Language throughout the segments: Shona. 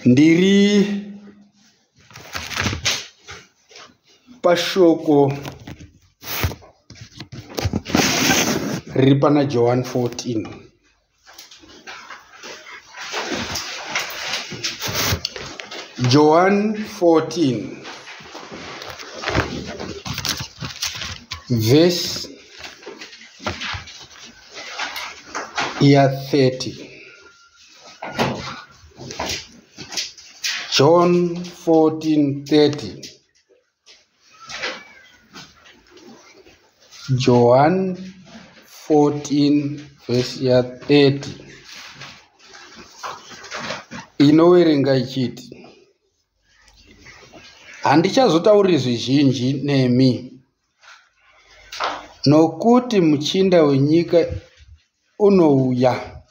Ndiri pashoko riri pana Johani 14. Johani 14 vhesi ya 30. John 14:30. John 14 vhesi ya 30 inoverenga ichiti, Handichazotauri zvizhinji nemi, nokuti muchinda wenyika unouya,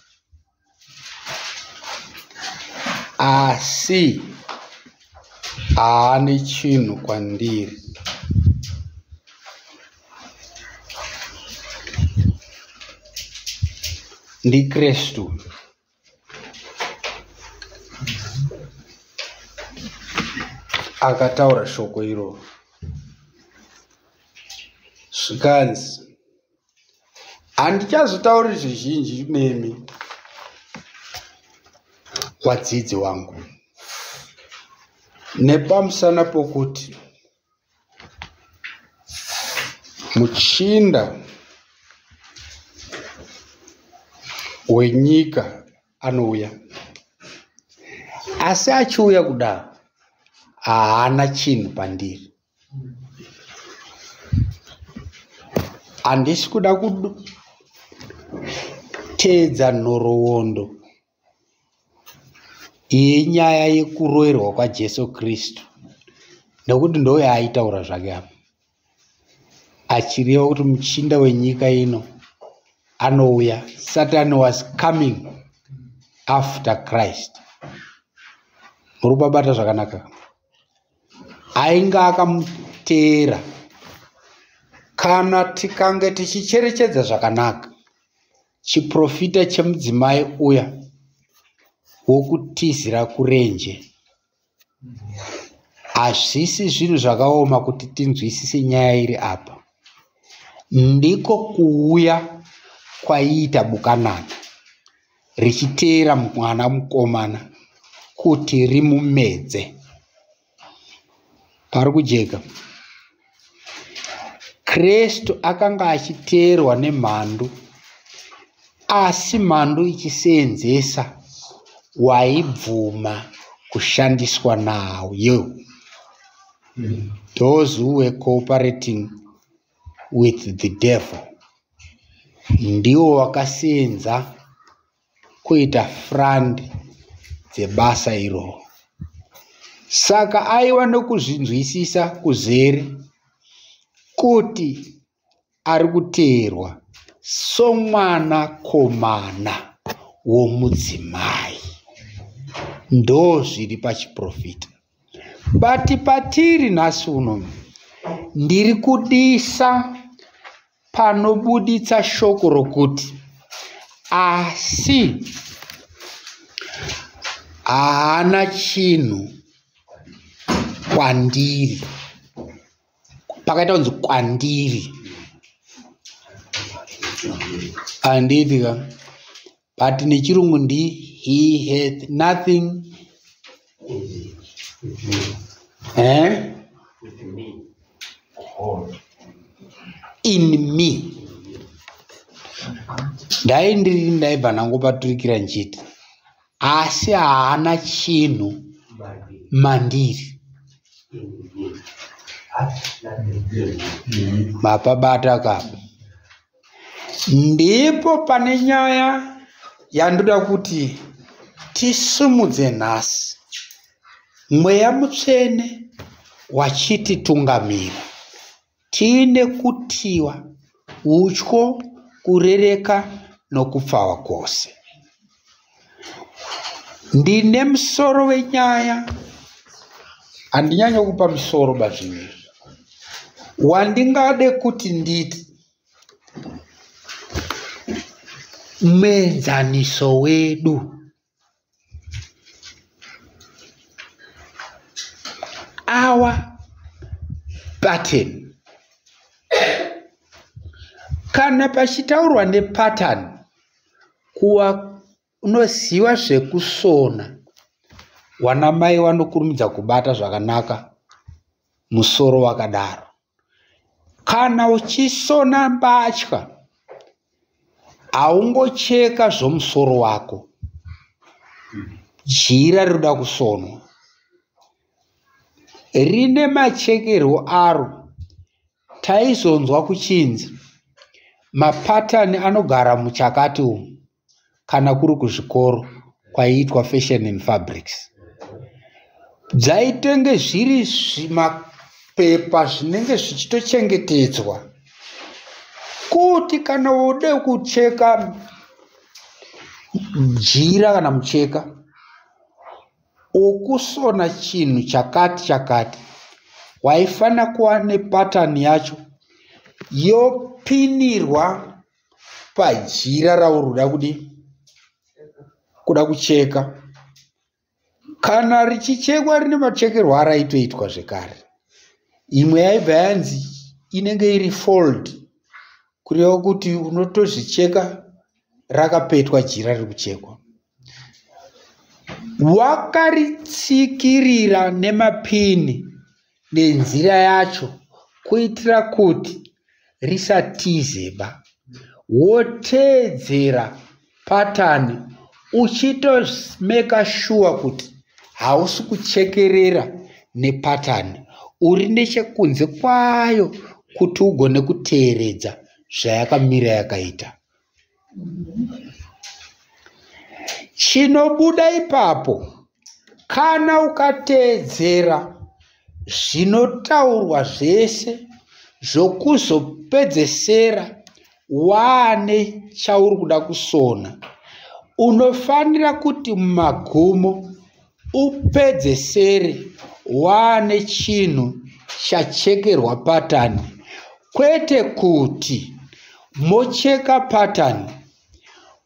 asi haane chinhu kwandiri. NdiKristu. Akataura shoko iroro. Zvikanzi, handichazotauri zvizhinji nemi, vadzidzi vangu, nepamusana pokuti muchinda wenyika anouya, asi achiuya kudaro haana chinhu pandiri. Handisi kuda kuteedza nhoroondo yenyaya yekuroerwa kwaJesu Kristu, nekuti ndo yaaitaura zvake apa, achireva kuti muchinda wenyika ino anouya. Satan was coming after Christ. Muri kubabata zvakanaka? Ainge akamuteera. Kana tikange tichicherechedza zvakanaka chiprofita chemudzimai uya wokutizira kurenje, hazvisi zvinhu zvakaoma kuti tinzwisise nyaya iri apa. Ndiko kuuya kwaiita bukanana richiteera mwana mukomana kuti rimumedze. Pari kujeka. Kristu akanga achiteerwa nemhandu, asi mhandu ichiseenzesa waibvuma kushandiswa nayo. Those who were cooperating with the devil ndiwo wakaseenza kuita front dzebasa iroro. Saka aiwa nokuzvinzwisisa kuzere kuti ari kuteerwa somwanakomana womudzimai. Ndo zviri pachiprofita. But patiri nhasi uno ndiri kudisa panobuditsa shoko rokuti asi haana chinhu kwandiri. Pakaita kunzi kwandiri. Handiti ka? But nechirungu ndi he hath nothing eh? in me. Ndai ndiri ndaibva ndangopaturikira nchiti asi haana chinhu mandiri. Mapabata kapa. Ndipo pane nyaya yandoda kuti tisimudze nhasi. Mweya Mutsvene wachititungamira tiine kutiwa, utyo, kurereka nokupfawa kwose. Ndine musoro wenyaya, handinyanyo kupa musoro bazvinhu izvi, wandingade kuti nditi muenzaniso wedu Our pattern. Kana pachitaurwa nepattern, kuwa unoziva zvekusona, wanamai wanokurumidza kubata zvakanaka musoro wakadaro. Kana uchisona mbatya, haungocheka zvomusoro wako. Jira rinoda kusonwa rine machekerwo aro. Taizonzwa kuchinzi mapatani anogara muchakati umu kana kuri kuzvikoro kwaiitwa fashion and fabrics. Dzaitenge zviri zvimapepa zvinenge zvichitochengetedzwa kuti kana ude kucheka jira kana mucheka wokusona chinhu chakati chakati, waifanira kuva nepatani yacho yopinirwa pajira rauri kuda kudii, kuda kucheka. Kana richichekwa rine machekerwo araitoitwa zvekare. Imwe yaibva yanzi inenge iri fold, kureva kuti unotozvicheka rakapetwa jira riri kuchekwa. Wakaritsikirira nemapini nenzira yacho kuitira kuti risatizeba. Woteedzera patani uchitomeka shuwa kuti hausi kuchekerera nepatani, uri nechekunze kwayo kuti ugone kuteeredza zvayakamira yakaita. Chinobuda ipapo kana ukateedzera zvinotaurwa zvese zvokuzopedzesera waane chauri kuda kusona, unofanira kuti mumagumo upedzesere waane chinhu chachekerwa patani, kwete kuti mocheka patani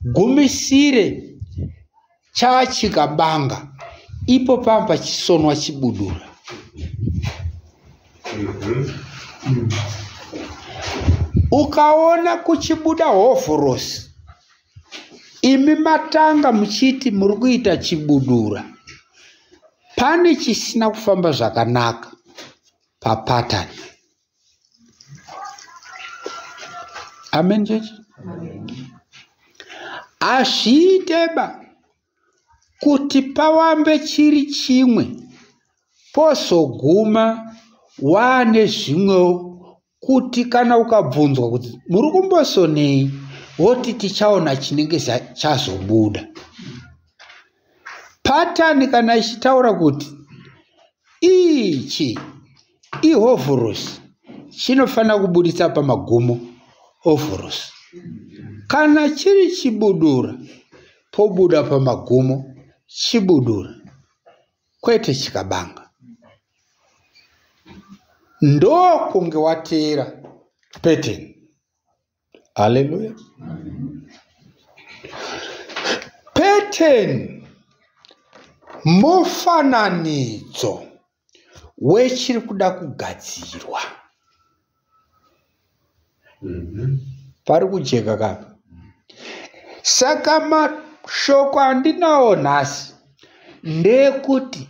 gumisire chachikabanga ipo pamba pachisonwa chibudura. Ukaona kuchibuda hovhorosi, imi matanga muchiti muri kuita chibudura, pane chisina kufamba zvakanaka papatani. Amen chechi. Hazviiteba kuti pawambe chiri chimwe pozoguma waane zvimwewo, kuti kana ukabvunzwa kuti muri kumbosonei, woti tichaona chinenge chazobuda. Patani kana ichitaura kuti ichi ihovhorosi, chinofanira kubuditsa pamagumo ovhorosi. Kana chiri chibudura, pobuda pamagumo chibudura, kwete chikabanga. Ndokunge wateera pattern. Haleluya. Pattern mufananidzo wechiri kuda kugadzirwa. Pari kujeka kapa. Saka mashoko andinawo nhasi ndeyekuti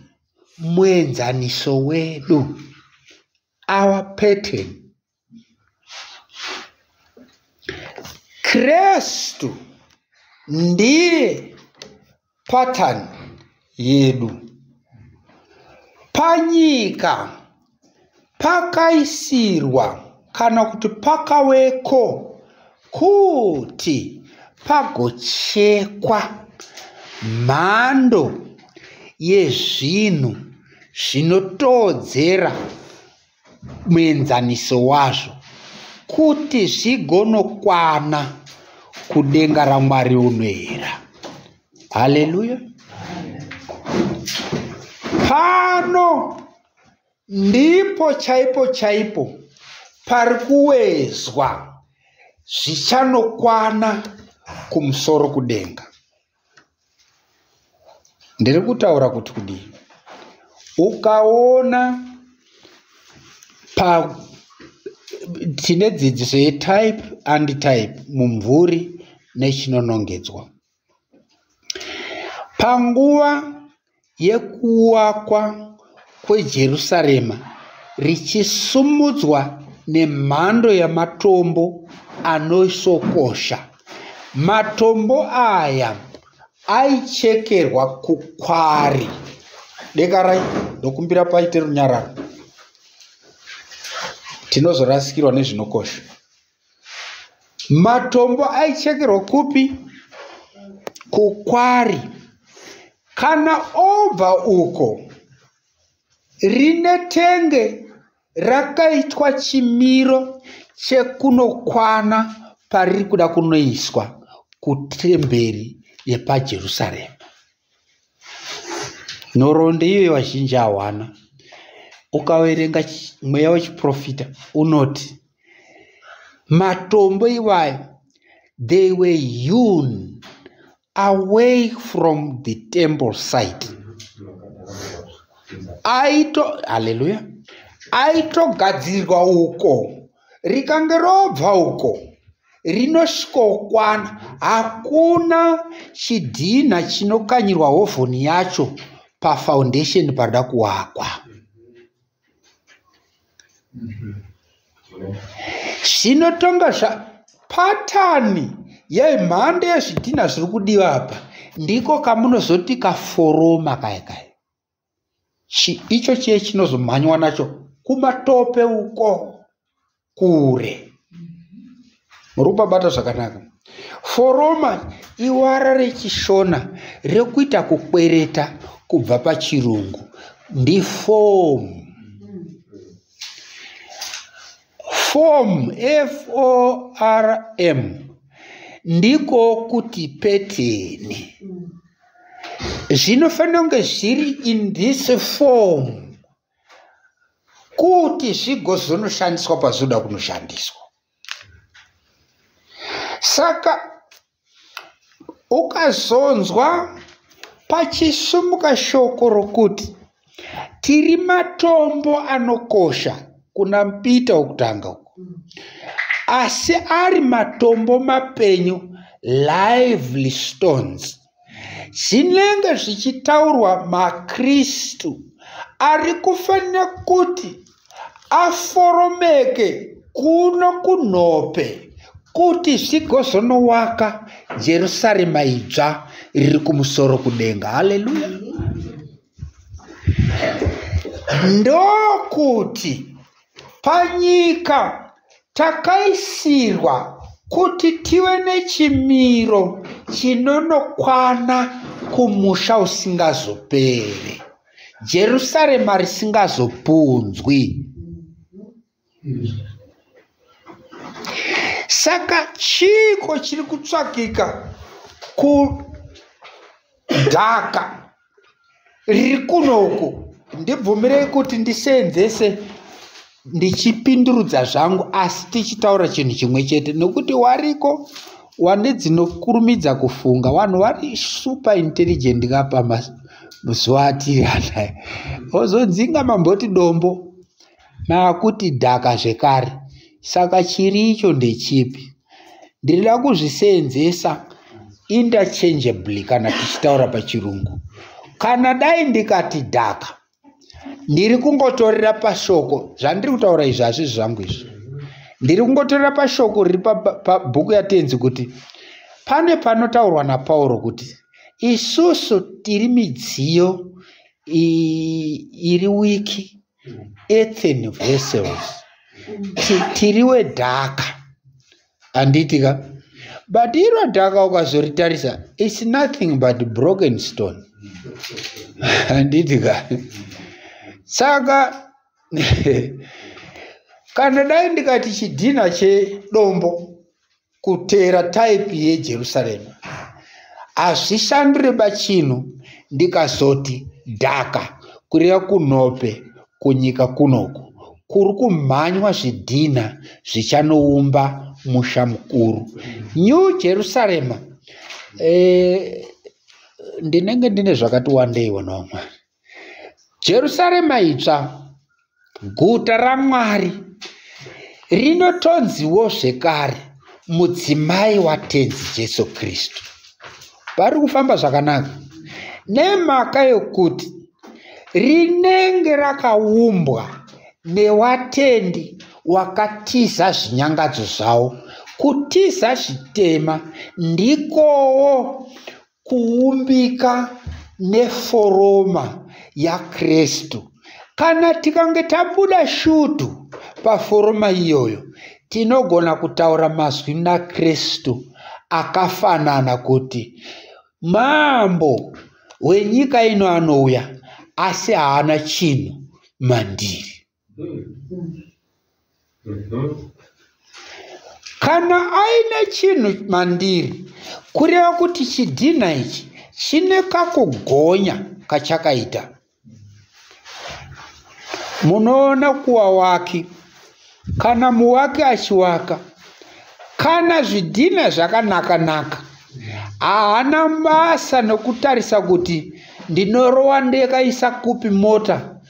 muenzaniso wedu, our pattern, Kristu ndiye pattern yedu. Panyika pakaisirwa kana kuti pakaweko kuti pagochekwa mhando yezvinhu zvinotodzera muenzaniso wazvo kuti zvigonokwana kudenga raMwari unoera. Haleluya. Pano ndipo chaipo chaipo pari kuwezwa zvichanokwana kumusoro kudenga. Ndiri kutaura kuti kudii? Ukaona Pa tine dzidziso yetype antitype, mumvuri nechinonongedzwa. Panguva yekuvakwa kweJerusarema richisumudzwa nemhando yamatombo anosokosha, matombo aya aichekerwa kukwari. Dekarai, ndokumbira paite runyararo, tinozorasikirwa nezvinokosha. Matombo aichekerwa kupi? Kukwari. Kana obva uko, rine tenge rakaitwa chimiro chekunokwana pariri kuda kunoiswa kutemberi yepaJerusarema. Nhoroondo iyoyo vazhinji hawana. Ukaverenga mweya wechiprofita unoti matombo iwayo, they were hewn away from the temple site. Aito, haleluya, aitogadzirirwa uko, rikange robva uko rinosvikokwana. Hakuna chidhinha chinokanyirwa hovhoni yacho pafoundation parida kuvakwa. Zvinotonga zvapatani yemhando yezvidhinha zviri kudiwa apa, ndiko kamunozoti kaforoma kaya kaya. Icho chiye chinozomhanywa nacho kumatope uko kure. Muri kupabata zvakanaka. Foroma iwara rechishona rekuita kukwereta kubva pachirungu, ndifomu. Form, F O R M, ndiko kuti peteni. Zvinofanira kunge zviri in this form kuti zvigozonoshandiswa pazvinoda kunoshandiswa. Saka ukazonzwa pachisumuka shoko rokuti tiri matombo anokosha kuna Pita wokutanga uko, asi ari matombo mapenyu, lively stones, zvinenge zvichitaurwa maKristu ari kufanira kuti aforomeke kuno kunhope kuti zvigozonowaka Jerusarema idzva riri kumusoro kudenga. Haleluya. Ndokuti panyika takaisirwa kuti tive nechimiro chinonokwana kumusha usingazoperi, Jerusarema risingazopunzwi. Saka chiiko chiri kutsvakika kudhaka riri kunoku? Ndibvumirei kuti ndiseenzese ndichipindurudza zvangu, asi tichitaura chinhu chimwe chete, nokuti wariko wane dzinokurumidza kufunga. Vanhu vari super intelligent ka pamazuva atiri anaya. Ozodzinga mamboti dombo, maakuti dhaka zvekare. Saka chiri icho ndechipi? Ndirida kuzviseenzesa interchangeably kana tichitaura pachirungu. Kana dai ndikati dhaka, ndiri kungotorera pashoko zvandiri kutaura izvi, hazvizvi zvangu izvi. Ndiri kungotorera pashoko riri pabhuku yaTenzi kuti pane panotaurwa naPauro kuti isusu tiri midziyo iri weak earthen vessels, tiri wedhaka, handiti ka? But iro dhaka ukazoritarisa, it's nothing but broken stone, handiti ka? Saka kana dai ndikati chidhina chedombo kuteera type yeJerusarema, hazvishandure bachinhu. Ndikazoti dhaka kureva kunhope kunyika kunoku kuri kumhanywa zvidhina zvichanoumba musha mukuru, New Jerusarema. Ndinenge ndine zvakati wandei, vana vaMwari. Jerusarema itsva Guta raMwari rinotonziwo zvekare mudzimai waTenzi Jesu Kristu. Pari kufamba zvakanaka nemhaka yokuti rinenge rakaumbwa newatendi wakatiza zvinyangadzo zvavo. Kutiza zvitema ndikowo kuumbika neforoma yaKristu. Kana tikange tabuda shutu paforoma iyoyo, tinogona kutaura mazwi naKristu akafanana kuti mambo wenyika ino anouya asi haana chinhu mandiri. Kana aine chinhu mandiri, kureva kuti chidhinha ichi chine kakugonya kachakaita. Munoona kuwawaki, kana muwaki achiwaka, kana zvidhinha zvakanaka-naka, haana basa nokutarisa kuti ndinorowa ndakaisa kupi mota,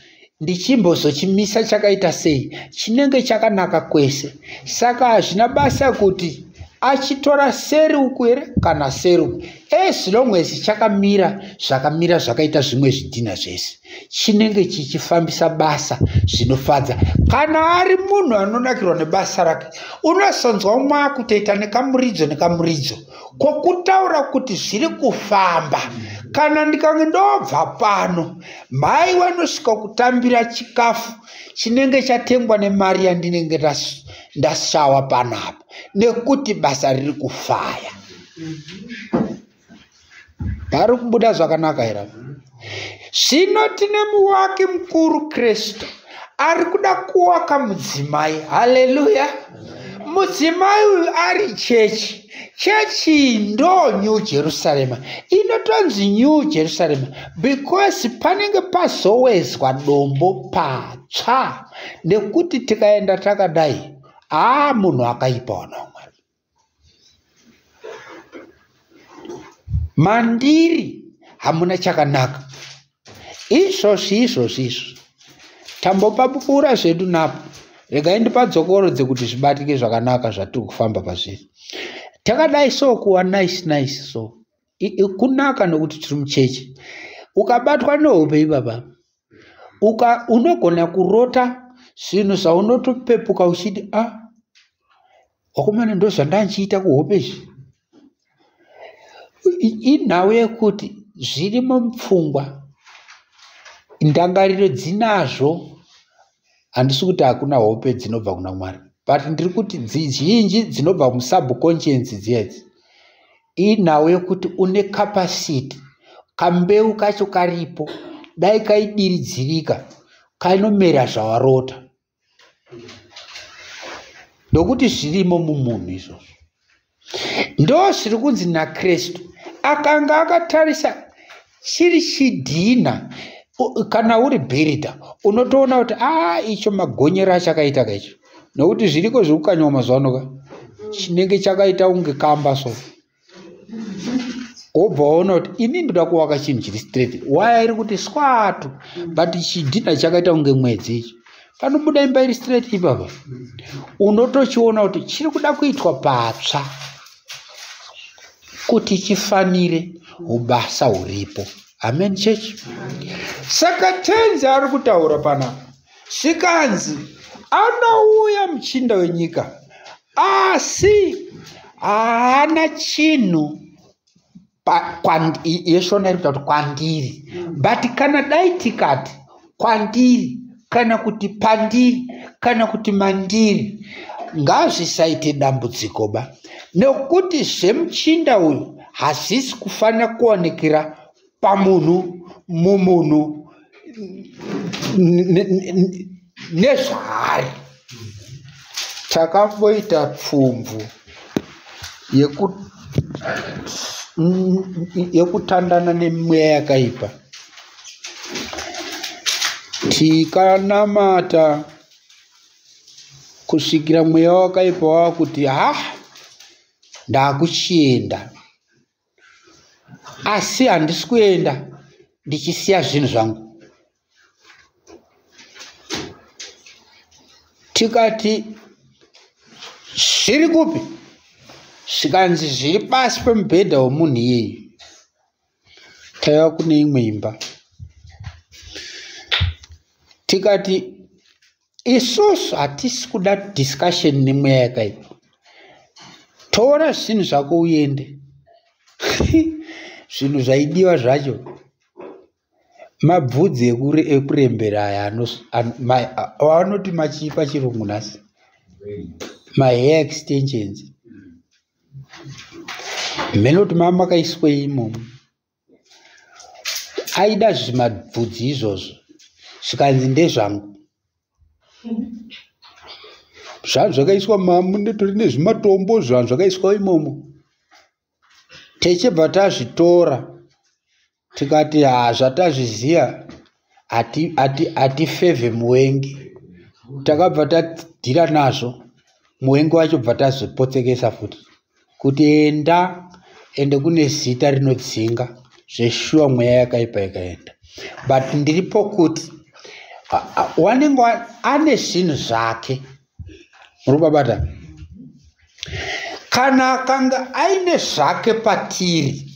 ndichimbozochimisa chakaita sei, chinenge chakanaka kwese. Saka hazvina basa kuti achitora seri uku here kana seri uku, as long as chakamira zvakamira zvakaita zvimwe zvidhinha zvese, chinenge chichifambisa basa zvinofadza. Kana ari munhu anonakirwa nebasa rake, unozonzwa mwakutoita nekamuridzo nekamuridzo kokutaura kuti zviri kufamba. Kana ndikange ndobva pano, mai vanosvika kutambira chikafu chinenge chatengwa nemari yandinenge ndashawa panapa, nekuti basa riri kufaya. Pari kubuda zvakanaka here? Zvino tine muwaki mukuru Kristu ari kuda kuwaka mudzimai. Haleluya! Mudzimai uyu ari chechi. Chechi ndo New Jerusarema. Inotonzi New Jerusarema because panenge pazowezwa dombo patsva, nekuti tikaenda takadai, munhu akaipa wana waMwari. Mandiri hamuna chakanaka. Izvozvi izvozvi izvo tambopapupura zvedu napo. Regai ndipadzokorodze kuti zvibatike zvakanaka zvatiri kufamba pazviri. Takadai so kuwa nice nice so kunaka nokuti tiri muchechi. Ukabatwa nehope ipapa, unogona kurota zvinhu zvaunotopepuka uchiti wakomana ndo zvandanchiita kuhope izvi. Inhau yekuti zvirimo mupfungwa, ndangariro dzinazvo. Handisi kuti hakuna hope dzinobva kuna Mwari, but ndiri kuti zhinji dzinobva musubconscious dziyedzi. Inhau yekuti une capacity, kambeu kacho karipo, dai kaidiridzirika kanomera zvawarota, nokuti zvirimo mumunhu izvozvo. Ndo zviri kunzi naKristu akanga akatarisa chiri chidhina. Kana uri bhiridha unotoona kuti icho magonyero achakaita kaicho, nokuti zviriko zvekukanywa mazuva ano ka, chinenge chakaita kunge kamba so. Wobva waona kuti ini ndoda kuvaka chinhu chiri straight, waya iri kuti swatu, but chidhina chakaita kunge mwedzi icho. Panobuda imba iri straight ipapa, unotochiona kuti chiri kuda kuitwa patsva kuti chifanire ubasa huripo. Amen church. Saka Tenzi ari kutaura panapa, zvikanzi anouya muchinda wenyika asi haana chinhu yeshona iri kutaura kuti kwandiri, but kana dai tikati kwandiri kana kuti pandiri kana kuti mandiri, ngazvisaite dambudziko ba, nekuti zvemuchinda uyu hazvisi kufanira kuwanikira pamunhu mumunhu nezvaari. Takamboita pfumvu yekutandana nemweya yakaipa, tikanamata kusvikira mweya wakaipa wakuti ndakuchienda, asi handisi kuenda ndichisiya zvinhu zvangu. Tikati zviri kupi? Zvikanzi zviri pasi pemubhedha wemunhu iyeyu. Taiva kune imwe imba. Tikati isusu hatisi kuda discussion nemweya yakaipa. Tora zvinhu zvako uende. Zvinhu zvaidiwa zvacho mabvudzi ekurembera aya avanoti machii pachirungu nhasi, mahair extensions. Mheno kuti makaiswei imomo. Aida zvimabvudzi izvozvo, zvikanzi ndezvangu. Zvanhu zvakaiswa munetori nezvimatombo, zvanhu zvakaiswa imomo. Tichibva tazvitora tikati ha, zvatazviziva hatifevhe muwengi. Takabva tadhira nazvo, muwengi wacho bva tazopotsekesa futi kuti enda, ende kune zita rinodzinga zveshuwa mweya yakaipa ikaenda. But ndiripo kuti wanenge ane zvinhu zvake. Muri kubabata? Kana akanga aine zvake patiri,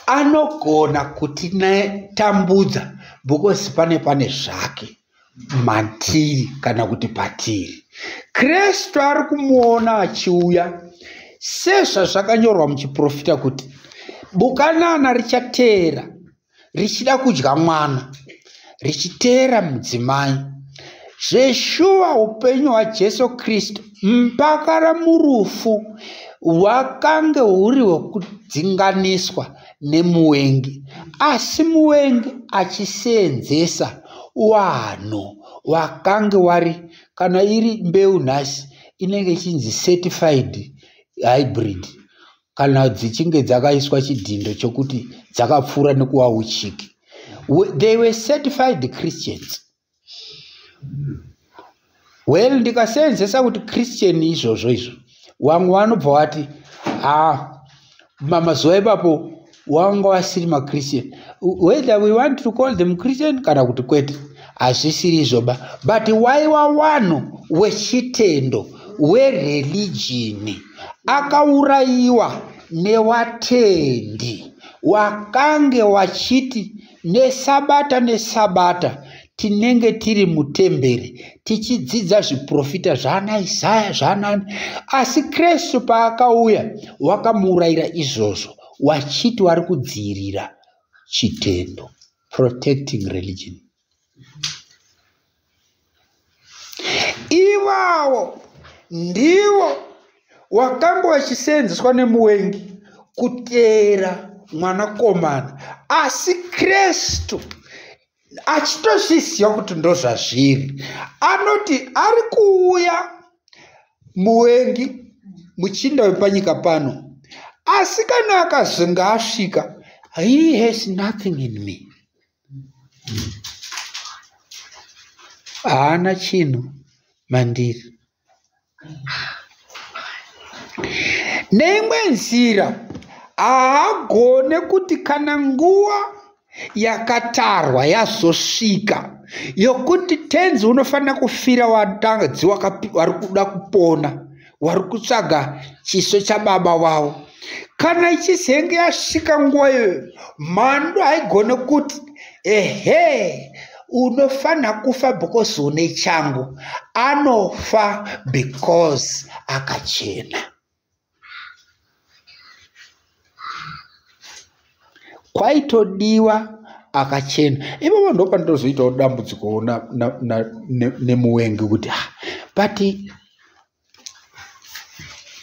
anogona kutitambudza because pane zvake matiri kana kuti patiri. Kristu ari kumuona achiuya sezvazvakanyorwa muchiprofita kuti bukanana richateera richida kudya mwana, richiteera mudzimai. Zveshuwa upenyu hwaJesu Kristu mpaka murufu hwakange huri hwekudzinganiswa nemuwengi, asi muwengi achiseenzesa wanhu wakange wari, kana iri mbeu nhasi inenge ichinzi certified hybrid, kana dzichinge dzakaiswa chidhindo chokuti dzakapfuura nekuva uchiki. They were certified Christians. Well, ndikaseenzesa kuti Christian izvozvo izvo, vamwe vanobva vati ha, mazuva ipapo wanga wasiri maChristian. Whether we want to call them Christian kana kuti kwete, hazvisiri izvoba, but waiwa wanhu wechitendo, wereligion, akaurayiwa newatendi wakange wachiti nesabata nesabata tinenge tiri mutemberi tichidzidza zviprofita zvaana Isaya zvaanani. Asi Kristu paakauya wakamuurayira izvozvo, wachiti wari kudzivirira chitendo, protecting religion. Ivavo ndivo wakanga wachiseenzeswa nemuwengi kuteera mwanakomana, asi Kristu achitozviziva kuti ndozvazviri, anoti ari kuuya muwengi, muchinda wepanyika pano, asi kana akazonge asvika, he has nothing in me, haana chinhu mandiri. Neimwe nzira haagone kuti kana nguva yakatarwa yazosvika yokuti tenzi unofanira kufira watadzi wari kuda kupona, wari kutsvaga chiso chababa wavo, kana ichizenge yasvika nguva iyoyo, mhandu haigone kuti ehe, unofanira kufa because une changu. Anofa because akachena. Kwaitodiwa akachena. Ipapo ndo pandinozoitawo dambudziko nemuwengi kuti but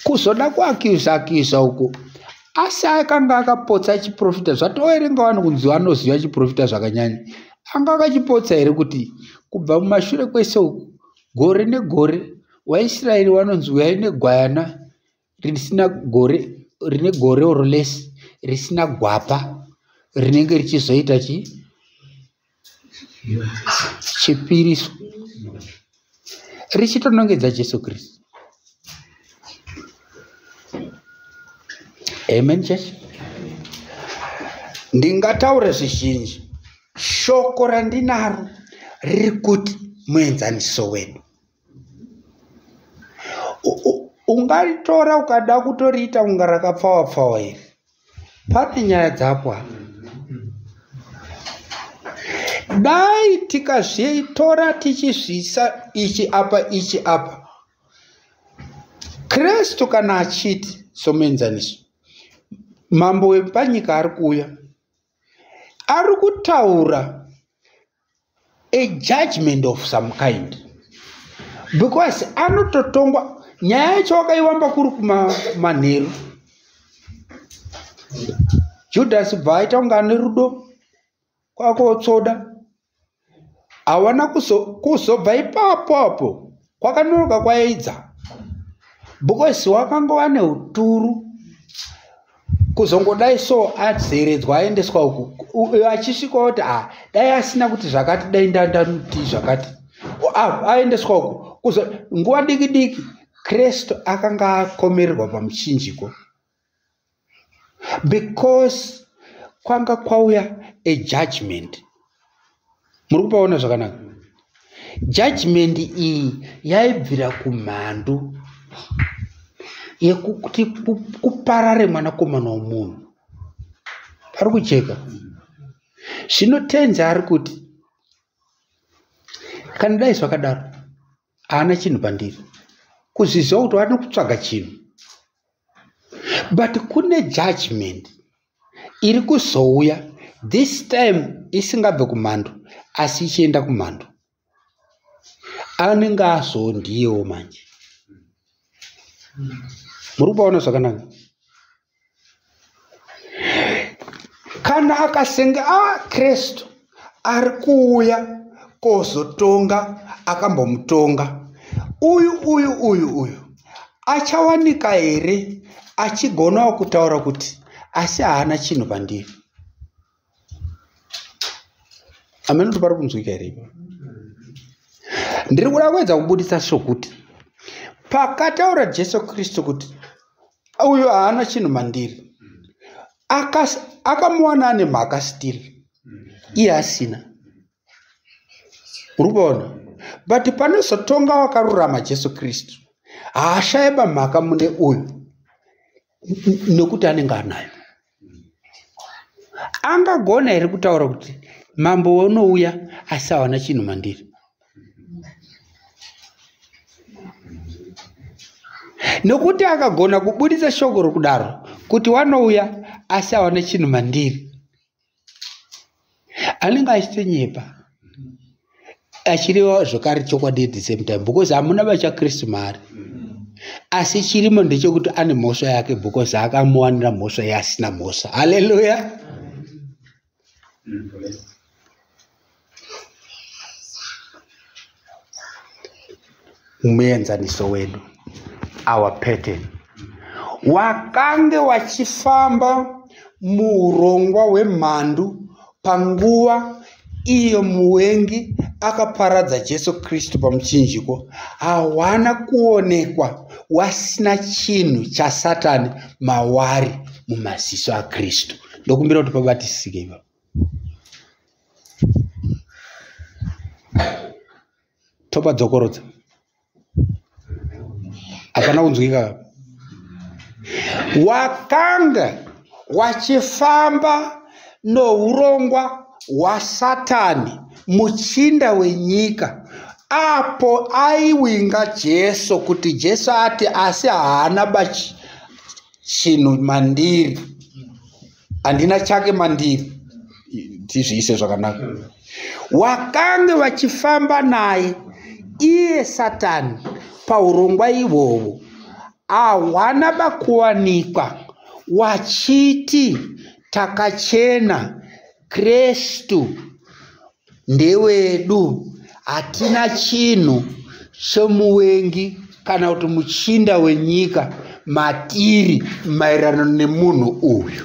kuzoda kuakiusa akiusa uku, asi akanga akapotsa chiprofita. Zvatoverenga vanhu kunzi vanoziva chiprofita zvakanyanya, anga akachipotsa here kuti kubva mumashure kwese uku, gore negore waIsraeri vanonzi uyai negwayana risina gore, rine gore or less, risina gwapa, rinenge richizoita chipiriso richitonongedza Jesu Kristu. Amen church. Ndingataura zvizhinji, shoko randinaro riri kuti muenzaniso wedu. Ungaritora ukada kutoriita kunga rakapfawa pfawa here? Pane nyaya dzapo apa. Dai tikazvitora tichizviisa ichi apa ichi apa. Kristu kana achiti somuenzaniso, mambo wepanyika ari kuuya, ari kutaura a judgment of some kind, because anototongwa. Nyaya yacho wakaiwamba kuri kumanheru. Judhasi bva aita kunge ane rudo kwakotsoda, hawana kuzobva ipapo apo kwakanonoka kwaedza, because wakanga wane uturu. Kuzongodai so adzeredzwa aendeswa uku, achisvika kuti ah, dai asina kuti zvakati, dai ndandanuti zvakati, aendeswa uku. Kuzo nguva diki diki Kristu akanga akomererwa pamuchinjiko, because kwanga kwauya a judgment. Muri kupaona zvakanaka? Judgment iyi yaibvira kumhandu yekuti kuparare mwanakomana womunhu. Pari kucheka. Zvino Tenzi ari kuti kana dai zvakadaro, haana chinhu pandiri. Kuzviziva kuti vari kutsvaga chinhu, but kune judgment iri kuzouya this time isingabve kumhandu asi ichienda kumhandu. Anenge azondiyewo manje. Muri kupaona zvakanaka? Kana akasenge Kristu ari kuuya kozotonga akambomutonga, uyu uyu uyu uyu achawanika here achigonawo kutaura kuti asi haana chinhu pandiri? Amene kuti pari kunzwika here ipapo? Ndiri kuda kuedza kubudisa sokuti pakataura Jesu Kristu kuti uyu haana chinhu mandiri, akamuwana ane mhaka still, iye asina. Uri kuona? But panozotonga wakarurama Jesu Kristu, haashaiba mhaka mune uyu nekuti anenge anayo. Angagona here kutaura kuti mambo unouya asi hawana chinhu mandiri? Nokuti akagona kubudisa shoko rokudaro kuti wanouya asi hawana chinhu mandiri, anenge achitonyepa achireva zvakare chokwadi at the same time, because hamuna vachaKristu maari. Asi chirimo ndechekuti ane mhosva yake, because akamuwanira mhosva yaasina mhosva. Haleluya. Muenzaniso wedu, our pattern, wakange wachifamba muurongwa hwemhandu panguva iyo muvengi akaparadza Jesu Kristu pamuchinjiko, hawana kuonekwa wasina chinhu chaSatani mawari mumaziso aKristu. Ndokumbira kuti pabatisike ipapo. Topadzokorodza. Hapana kunzwika. Wakanga wachifamba nourongwa hwaSatani, muchinda wenyika, apo aiwinga Jesu kuti Jesu ati asi haana chinhu mandiri, handina chake mandiri. Tizviise zvakanaka. Wakange vachifamba naye iye Satani paurongwa ihwohwo, hawana bakuwanikwa wachiti takachena, Kristu ndewedu, hatina chinhu chomuvengi kana kuti muchinda wenyika matiri maererano nemunhu uyu.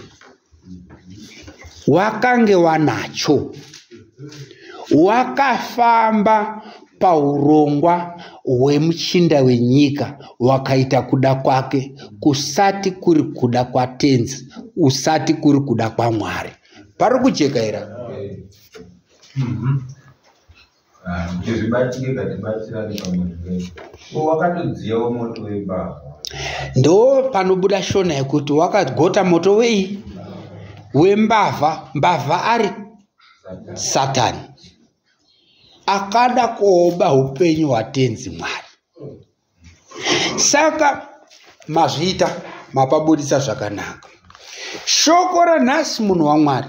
Wakange wanacho, wakafamba paurongwa hwemuchinda wenyika, wakaita kuda kwake kusati kuri kuda kwaTenzi, usati kuri kuda kwaMwari. Pari kujeka here? Kuti zvibatike ngatibatsirane pamwe. Wakatodziyawo moto wembavha. Ndo panobuda shona yekuti wakagota moto wei? Wembavha. Mbavha ari Satani. Akada kuoba upenyu hwaTenzi Mwari. Saka mazviita, mapabudisa zvakanaka. Shoko ranhasi munhu waMwari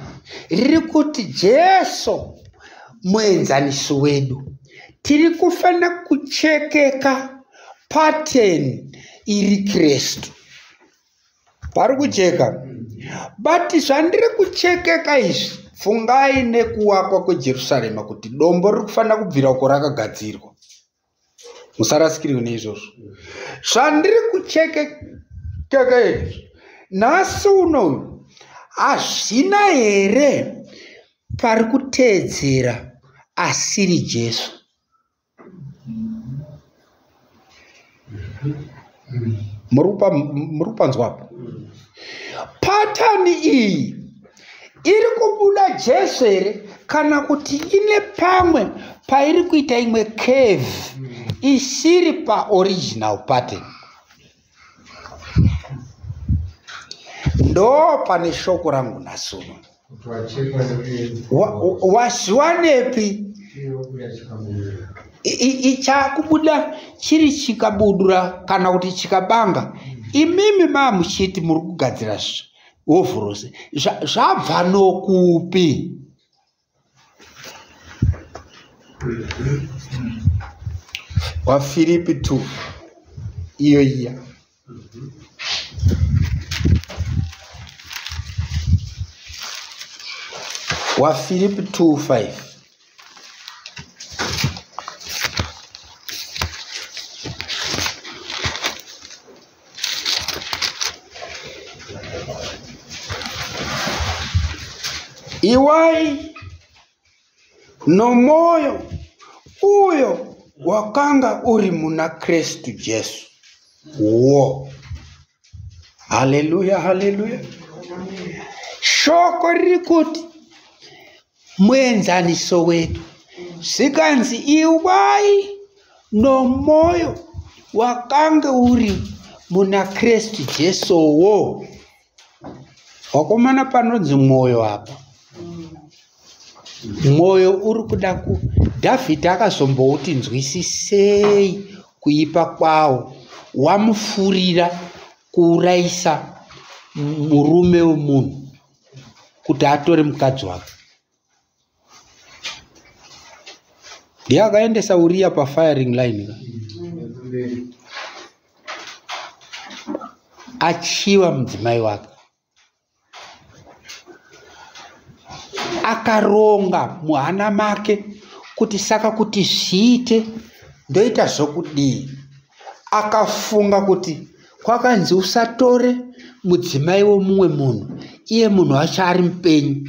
riri kuti Jesu muenzaniso wedu. Tiri kufanira kuchekeka pattern iri Kristu. Pari kucheka. But zvandiri kuchekeka izvi, fungai nekuwakwa kweJerusarema kuti dombo riri kufanira kubvira uko rakagadzirwa. Musarasikirwe neizvozvo. Zvandiri kuchekeka izvi, nhasi unoyu hazvina here pari kuteedzera asiri Jesu? Muri kupanzwapo? Patani iyi iri kubuda Jesu here kana kuti ine pamwe pairi kuita imwe curve isiri paoriginal pattern? Ndo pane shoko rangu nhasi uno. Wazviwanepi? Ichakubuda chiri chikabudura kana kuti chikabanga. Imimi mamuchiti muri kugadzira hovhorosi. Zvabva nokupi? WaFiripi 2 iyo iya. WaFiripi 2:5. Iwai nomoyo uyo wakanga uri muna Kristu Jesu. Wo. Haleluya, haleluya. Shoko riri kuti muenzaniso wedu. Zvikanzi iwai nomoyo wakanga uri muna Kristu Jesu wo. Wakomana panonzi mwoyo apa. Mwoyo uri kuda ku Dhavhidhi akazombouti nzwisisei kuipa kwawo, wamufurira kuurayisa murume wemunhu kuti atore mukadzi wake. Ndiye akaendesa Uriya pafiring line achiva mudzimai wake. Akaronga muhana make kuti saka kuti zviite ndoita zvokudii. Akafunga kuti kwakanzi usatore mudzimai womumwe munhu iye munhu wacho ari mupenyu.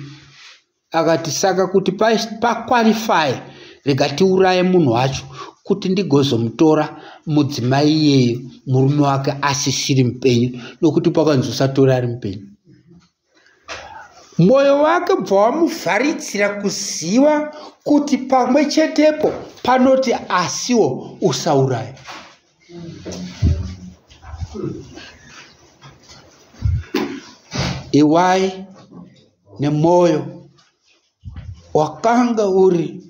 Akati saka kuti paqualify rega tiuraye munhu wacho kuti ndigozomutora mudzimai iyeyo murume wake asisiri mupenyu, nokuti pakanzi usatora ari mupenyu. Mwoyo wake bva wamuvharidzira kuziva kuti pamwe chetepo panoti asiwo usauraya. Iwai nemwoyo wakanga uri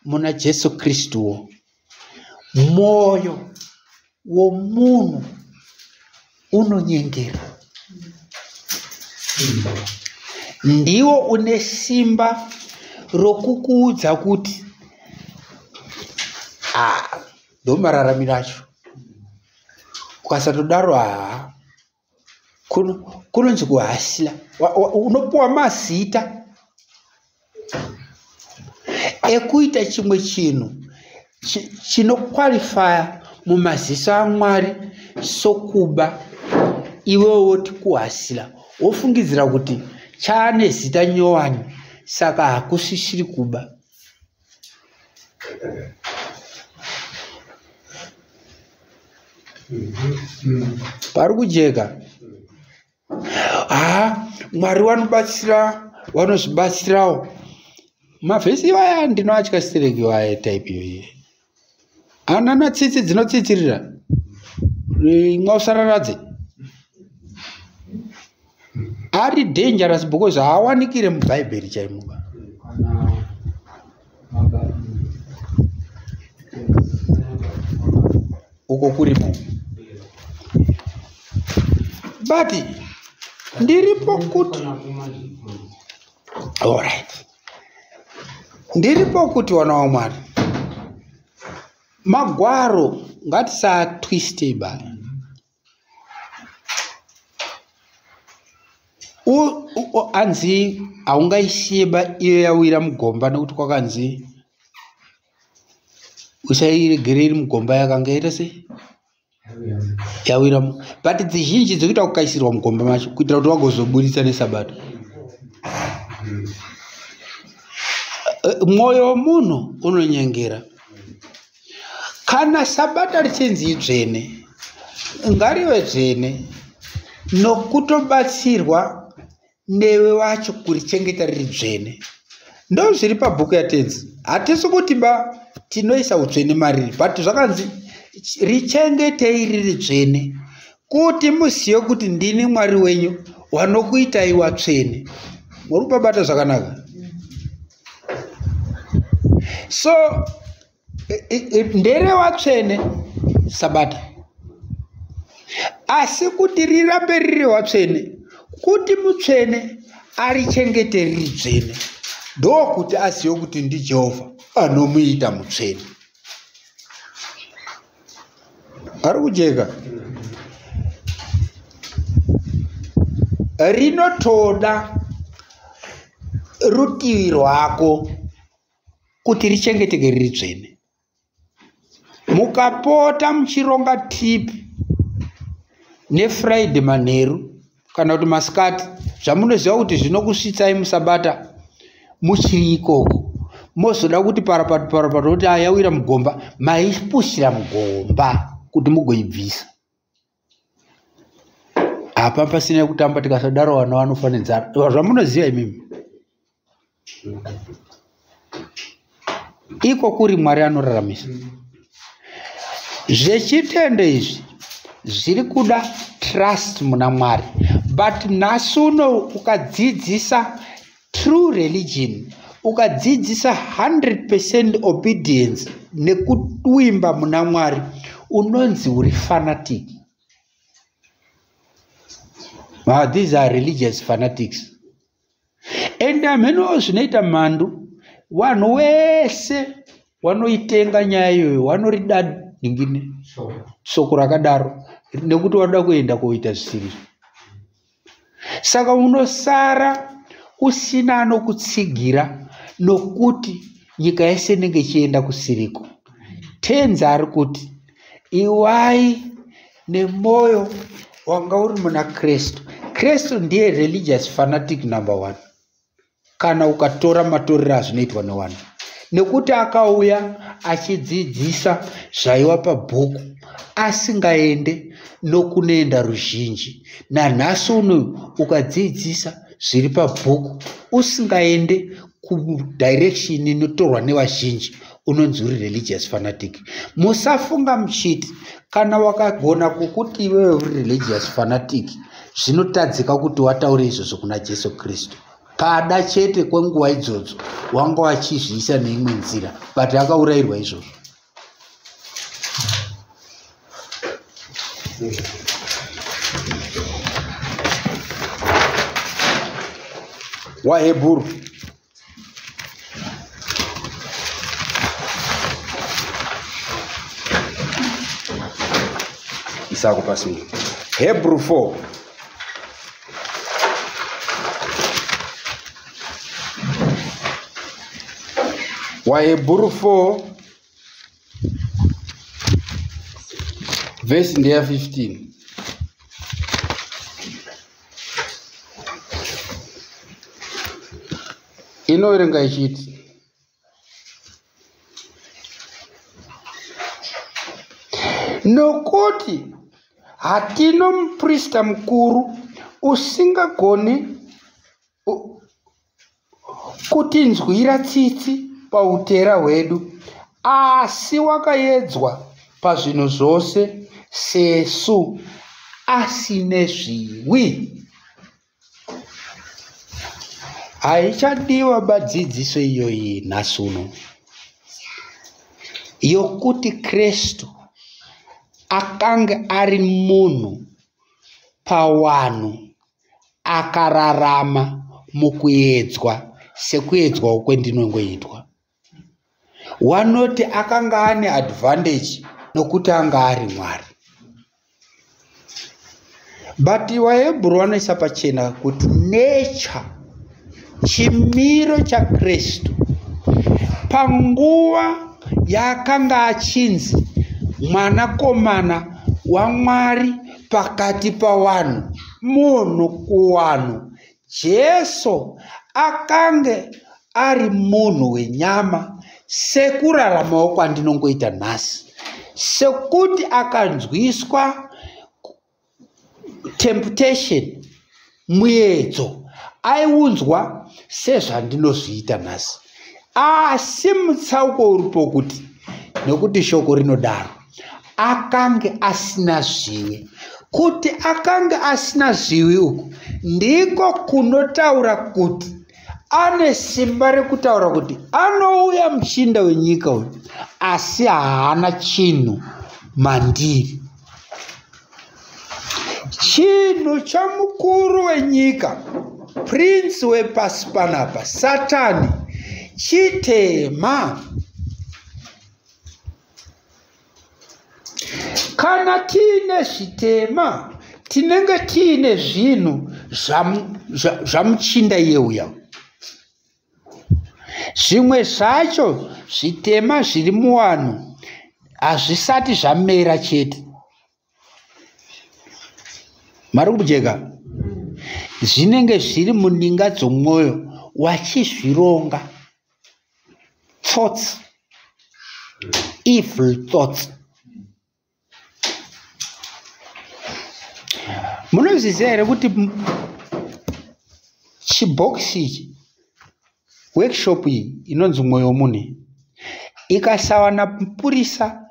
muna Jesu Kristuwo. Mwoyo womunhu unonyengera. Ndiwo une simba rokukuudza kuti ndomararamiro acho. Ukasatodaro haa kunonzi kuhasila. Unopuwa mazita ekuita chimwe chinhu chinokwalifaya mumaziso aMwari sokuba, iwewe woti kuhasila, wofungidzira kuti chaane zita nyowani saka hakusisiri kuba. Pari kujeka. Mwari vanobatsira, vanozvibatsirawo. Mavhesi iwaya ndinoatya sitereki iwaya type iyoyi. Anana tsitsi dzinotsitsirira. Imwa usararadze. Ari dangerous because haawanikire mubhaibheri chaimo. Uko kurimo. But ndiripo kuti alright. Ndiripo kuti wana waMwari. Magwaro ngatisatwiste ba. Anzi haungaisiye ba iyo yawira mugomba nekuti kwakanzi usairegere iri mugomba yakanga yaita sei yawira, but dzizhinji dzekuita kukaisirwa mugomba macho kuitira kuti vagozoburitsa nesabata. Mwoyo womunhu unonyengera. Kana sabata richinzi idzvene, ngarive dzvene nokutobatsirwa newe wacho kurichengeta riri dzvene. Ndozviri pabhuku yaTenzi. Hatisi kuti ba tinoisa utsvene mariri, but zvakanzi richengetei riri dzvene kuti muzive kuti ndini Mwari wenyu wanokuitai watsvene. Muri kupabata zvakanaka? So nderewatsvene sabata, asi kuti rirambe riri watsvene, kuti mutsvene arichengete riri dzvene, ndokuti azive kuti ndiJehovha anomuita mutsvene. Ari kujeka? Rinotoda rutivi rwako kuti richengeteke riri dzvene. Mukapota muchironga trip neFriday manheru kana kuti masikati, zvamunoziva kuti zvinokusvitsai musabata muchiri ikoko, mozoda kuti parapati parapati kuti ayawira mugomba, maipushira mugomba kuti mugoibvisa. Apa pasina kutamba, tikasadaro vana vanofa nenzara. Zvamunoziva imimi. Iko kuri Mwari anoraramisa. Zvechitendo izvi zviri kuda trust muna Mwari. But nhasi uno ukadzidzisa true religion, ukadzidzisa 100% obedience nekuwimba muna Mwari, unonzi uri fanatic. These are religious fanatics. Ende hameno zvinoita mhandu, vanhu wese wanoitenga nyaya iyoyo, wanorida ningini soko rakadaro nekuti wanoda kuenda koita zvisiri. Saka unosara usina anokutsigira nokuti nyika yese inenge ichienda kusiriko. Tenzi ari kuti iwai nemwoyo wanga uri muna Kristu. Kristu ndiye religious fanatic number 1. Kana ukatora matorero azvinoitwa nevanhu, nekuti akauya achidzidzisa zvaiwa pabhuku asingaende nokunoenda ruzhinji. Nanhasi uno ukadzidzisa zviri pabhuku usingaende kudirection inotorwa nevazhinji, unonzi uri religious fanatic. Musafunga muchiti kana wakagona kukuti iwewe uri religious fanatic, zvinotadzika kuti wataure izvozvo kuna Jesu Kristu. Pada chete kwenguva idzodzo wanga wachizviisa neimwe nzira, but akaurayirwa izvozvo. WaHebhuru isako pasi. Hebrew 4 WaHebhuru 4 verse ndeya 15. Inoverenga ichiti, nokuti hatino muprista mukuru usingagoni Kutinzwira tsitsi pautera hwedu, asi wakaedzwa pazvinhu zvose sesu, asine zviwi. Haichadiwa badzidziso iyoyi nhasi uno yokuti Kristu akange ari munhu pawanhu akararama mukuedzwa sekuedzwawo kwendinongoitwa. Wanoti akanga ane advantage nokuti anga ari Mwari. But vaHebhuru vanoisa pachena kuti nature, chimiro chaKristu panguva yaakanga achinzi mwanakomana waMwari pakati pavanhu, munhu kuvanhu, Jesu akange ari munhu wenyama sekuraramawo kwandinongoita nhasi, sekuti akanzwiswa temptation, muedzo, aiunzwa sezvandinozviita nhasi. Asi mutsauko uripo kuti nekuti shoko rinodaro, akange asina zvivi. Kuti akange asina zvivi uku ndiko kunotaura kuti ane simba rekutaura kuti anouya muchinda wenyika uyu, asi haana chinhu mandiri. Chinhu chamukuru wenyika, prince wepasi panapa, Satani, chitema. Kana tiine zvitema, tinenge tiine zvinhu zvamuchinda iye uya. Zvimwe zvacho zvitema zviri muvanhu hazvisati zvamera chete. Mari kujeka? Zvinenge zviri muninga dzomwoyo wachizvironga. Thoughts, evil thoughts. Munozviziva here kuti chibhokisi ichi, workshop iyi inonzi mwoyo womunhu, ikasawana mupurisa,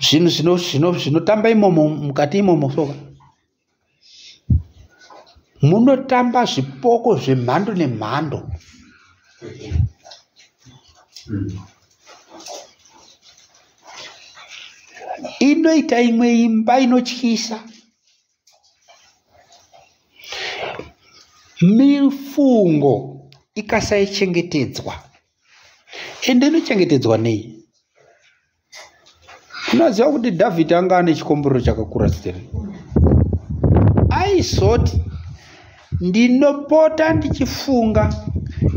zvinhu zvinotamba imomo mukati imomo soka, munotamba zvipoko zvemhando nemhando. Inoita imwe imba inotyisa. Mifungo ikasaichengetedzwa. Ende inochengetedzwa nei? Unoziva kuti Dhavhidhi anga ane chikomborero chakakura sei? Aizoti, ndinopota ndichifunga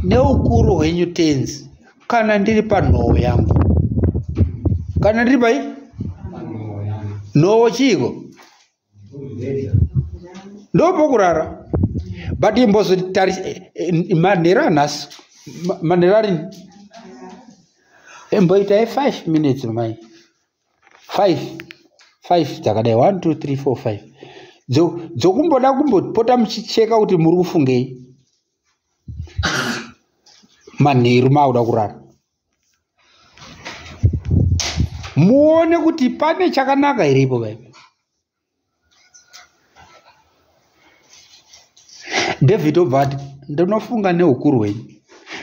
neukuru hwenyu Tenzi kana ndiri panhowo yangu. Kana ndiri pai? Nhowo chiiko? Ndopokurara. But imbozotarisa manheru anhasi, manheru arini? Imboitai 5 minutes mai. 5 5 dzakadai 1 2 3 4 5 dzokumboda kumbopota muchicheka kuti muri kufungei manheru maakuda kurara, muone kuti pane chakanaka here ipo paipo. David obva ati ndinofunga neukuru hwenyu.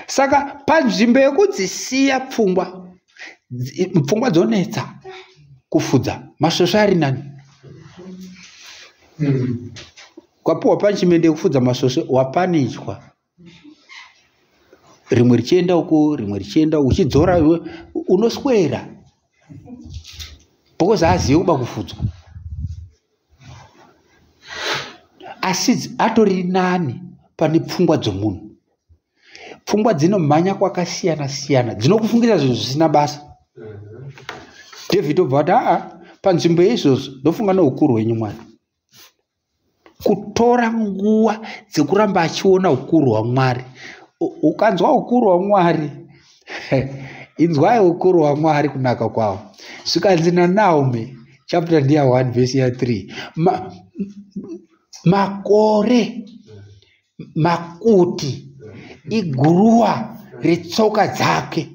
Saka panzvimbo yekudzisiya pfungwa, pfungwa dzonetsa kufudza, masvosve ari nani. Ukapiwa punishment yekufudza masvosve, wapanichwa. Rimwe richienda uku, rimwe richienda uku, uchidzora iwe unoswera. Because haazivi kuba kufudzwa. Asi atori nani pane pfungwa dzomunhu. Pfungwa dzinomhanya kwakasiyana siyana, dzinokufungira zvinhu zvisina basa. David obva ati aa, panzvimbo yeizvozvo ndofunga neukuru hwenyu Mwari. Kutora nguva dzekuramba achiona ukuru hwaMwari. Ukanzwa ukuru hwaMwari, inzwai ukuru hwaMwari kunaka kwawo. Zvikanzi naNaomi, chapter ndiya 1 verse ya 3. Makore makuti Iguruwa retsoka dzake.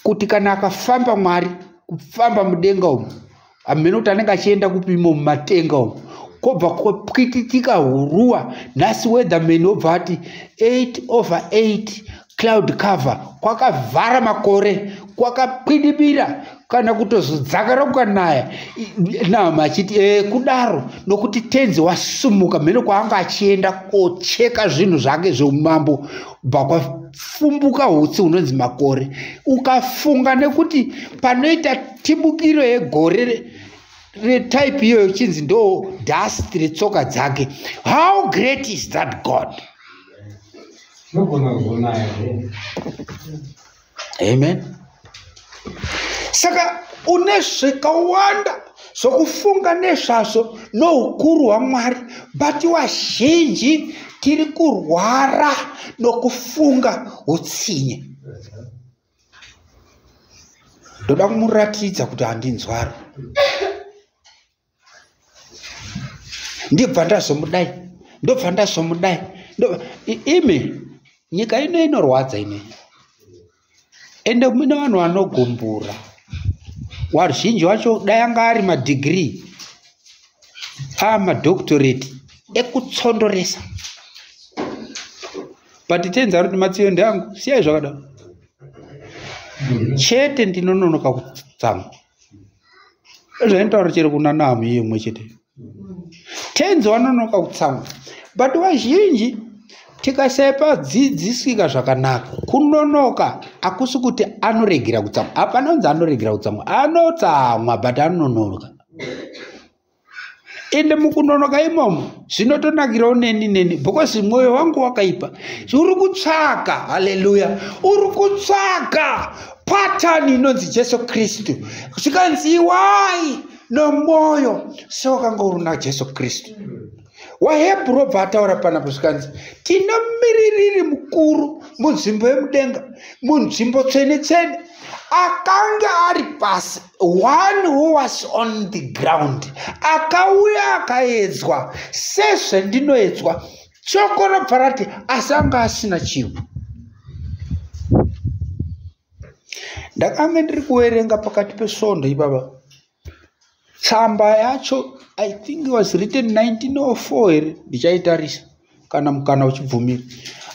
Kuti kana akafamba Mwari kufamba mudenga umu, hameno kuti anenge achienda kupi imo mumatenga umu, kobva kwopwititika huruwa. Nhasi weatherman wobva ati 8 over 8 cloud cover, kwakavhara makore, kwakapwidibira kana kutozodzakara kukanaya. Nahama achiti kudaro nokuti tenzi wasumuka mheno kwaanga achienda kocheka zvinhu zvake zveumambo, bva kwafumbuka hutsi hunonzi makore. Ukafunga nekuti panoita tibukiro yegore retype iyoyo chinzi ndo dust retsoka dzake. How great is that God? Amen. Saka une zvakawanda zvokufunga nezvazvo noukuru hwaMwari, but wazhinji tiri kurwara nokufunga utsinye. Ndoda kumuratidza kuti handinzwaro, ndibva ndazomudai, ndobva ndazomudai. Imi nyika ino inorwadza ine, ende mune vanhu vanogumbura. Wazhinji wacho dai anga ari madhigirii amadoctorate ekutsondoresa, but tenzi ari kuti matsiyo ndeangu, siyai zvakadaro chete, ndinononoka kutsamwa. Zvainotaura chero kuna Nahamu iye mumwe chete, tenzi wanonoka kutsamwa. But vazhinji tikasapadzidzisika zvakanaka, kunonoka hakusi kuti anoregera kutsamwa. Hapana kunzi anoregera kutsamwa, anotsamwa but anononoka. Ende mukunonoka imomo zvinotonakirawo neni because mwoyo wangu wakaipa, uri kutsvaka, haleluya, uri kutsvaka patani inonzi Jesu Kristu. Zvikanzi iwai nomwoyo sewakanga uri na Jesu Kristu. WaHebhuru obva ataura panapo, zvikanzi tine mumiririri mukuru munzvimbo yemudenga, munzvimbo tsvene tsvene, akanga ari pasi, one who was on the ground, akauya akaedzwa sezvendinoedzwa. Shoko robva rati asi anga asina chivi. Ndakanga ndiri kuverenga pakati pesvondo ipapa tsamba yacho, I think was written 1904 here, ndichaitarisa kana mukana uchibvumira.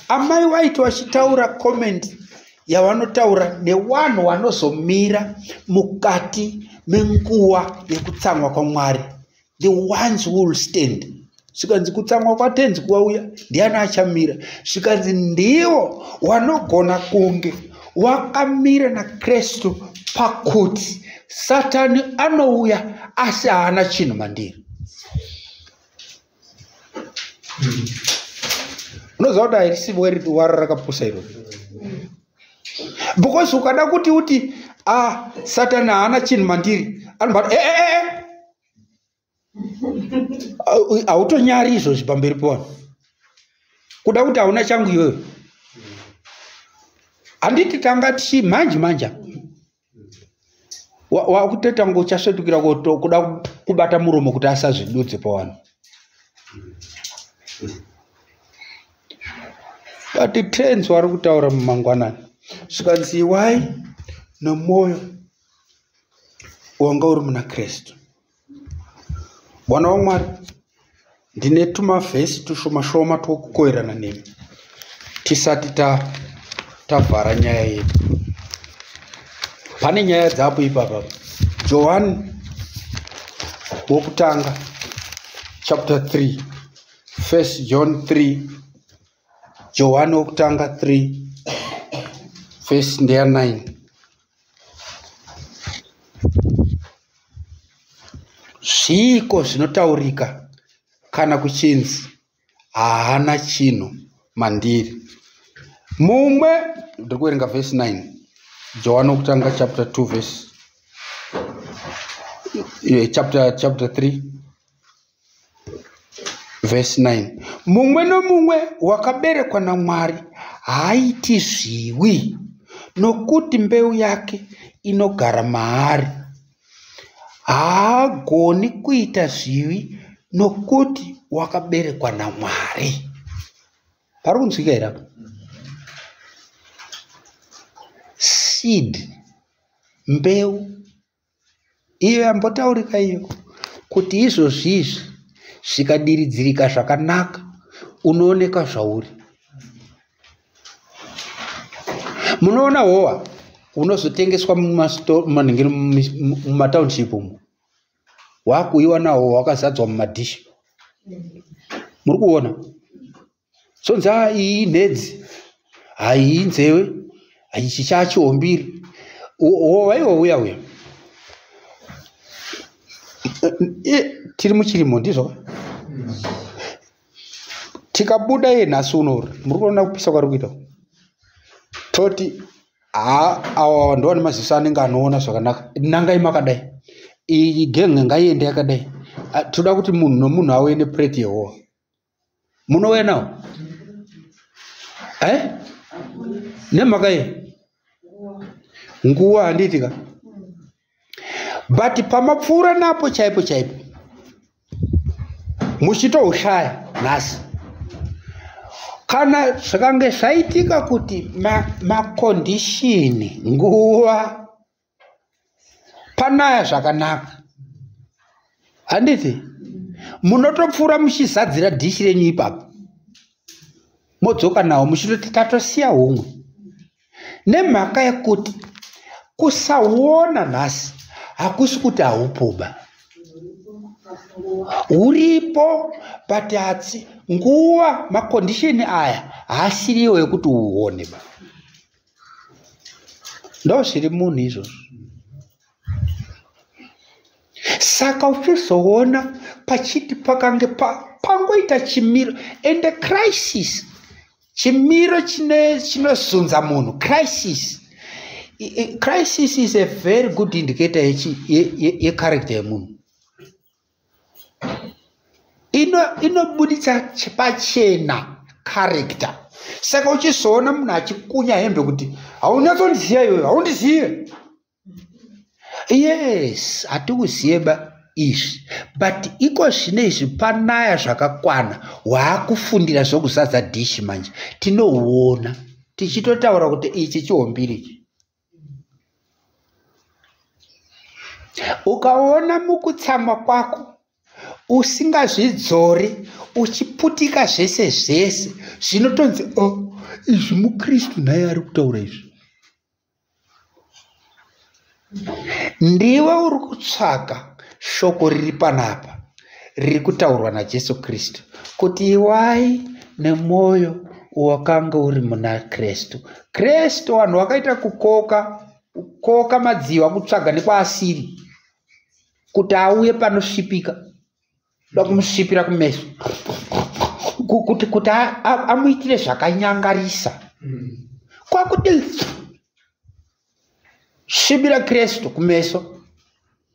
Amai waiti vachitaura comment yavanotaura nevanhu vanozomira mukati menguva yekutsamwa kwaMwari, the ones who will stand. Zvikanzi kutsamwa kwatenzi kwauya, ndiani achamira? Zvikanzi ndivo wanogona kunge wakamira naKristu, pakuti Satani anouya asi haana chinhu mandiri. Unoziva kuti hairisi waro rakapusa iroro, because ukada kuti uti Satani haana chinhu mandiri, anobva hautonyari izvozvi pamberi pevanhu, kuda kuti hauna changu iyoyo. Handiti tanga tichi manje manje wakutotanga uchasvetukira kuda kubata muromo kuti asazvidudze pavanhu. But tenzi vari kutaura mumangwanani, zvikanzi iwai nomwoyo wanga uri muna Kristu. Mwana waMwari, ndine tumavhesi tushoma shoma twokukoerana nemi tisati tavhara nyaya yedu. Pane nyaya dzapo ipapa. Johani wokutanga chapter 3, 1 John 3, Johani wokutanga 3 vhesi ndeya 9. Zviiko zvinotaurika kana kuchinzi haana chinhu mandiri? Mumwe, ndiri kuverenga vhesi 9, Johani wokutanga chapter 2 vhesi chapter 3 vhesi 9. Mumwe nomumwe wakaberekwa naMwari haaiti zviwi, nokuti mbeu yake inogara maari. Haagoni kuita zvivi nokuti wakaberekwa naMwari. Pari kunzwika here apa? Seed, mbeu iyo yambotaurika iyo kuti izvozvi izvi zvikadiridzirika zvakanaka unooneka zvauri. Munoona howa unozotengeswa mumatownship umu, wakuiwa nawo wakazadzwa mumadhishi. Muri kuona? Sonzi a iyi inhedzi, haiyi inzewe, ichi chachihombiri. Howa iwo uya uya. Tiri muchirimo ndizvo? Tikabuda iye nhasi uno, muri kuona kupisa kwari kuita? Toti haa, awa ndo ane maziso anenge anoona zvakanaka. Nangai makadai, iyi genge ngaiende yakadai. Toda kuti munhu nomunhu auye nepureti yehowa. Munouya nawo eh? Nemhaka yei? Nguva handiti ka? But pamapfuura napo chaipo chaipo muchitoushaya nhasi. Kana zvikange zvaitika kuti makondishini nguva panaya zvakanaka, handiti munotopfuura muchizadzira dhishi renyu ipapo, modzoka nawo muchitoti tatosiya humwe, nemhaka yekuti kusaona nhasi hakusi kuti haupoba, uripo, but hatsi nguva makondisheni aya haasiriwo ekuti uone ba. Ndo zviri munhu izvozvo. Saka uchizoona pachiti pakange pangoita chimiro ende crisis, chimiro chinozunza munhu, crisis. Crisis is a very good indicator yecharacter yemunhu. Inobuditsa pachena character. Saka uchizoona munhu achikunya hembe kuti haunyatsondiziva iwewe, haundizive. Yes, hatikuzive ba izvi, but iko zvino izvi panaya zvakakwana, waakufundira zvokuzadza dhishi manje. Tinohuona tichitotaura kuti ichi chihombiri ichi. Ukaona mukutsamwa kwako usingazvidzori, uchiputika zvese zvese, zvinotonzi oh, izvi muKristu naye ari kutaura izvi. Ndiwe uri kutsvaka shoko riri panapa riri kutaurwa naJesu Kristu kuti iwai nemwoyo wakanga uri muna Kristu. Kristu vanhu vakaita kukoka madziwa kutsvaga nekwaasiri kuti auye panosvipika, kuda kumusvipira kumeso kuti amuitire zvakanyangarisa, kwakuti svibira Kristu kumeso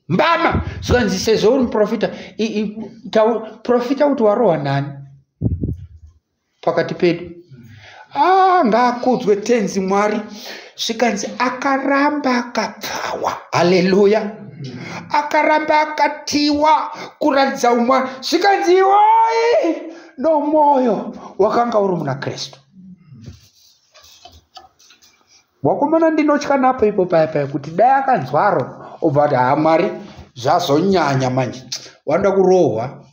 mbama. Zvikanzi sezvo uri muprofita, profita kuti warohwa nani pakati pedu. Ngaakudzwe Tenzi Mwari. Zvikanzi akaramba akapfawa. Haleluya. Akaramba akatiwa kuratidza umwari. Zvikanzi iwai nomwoyo wakanga uri muna Kristu. Wakomana ndinotya napo ipo paya paya kuti dai akanzwaro obva ati haa Mwari zvazonyanya manje, wanoda kurohwa,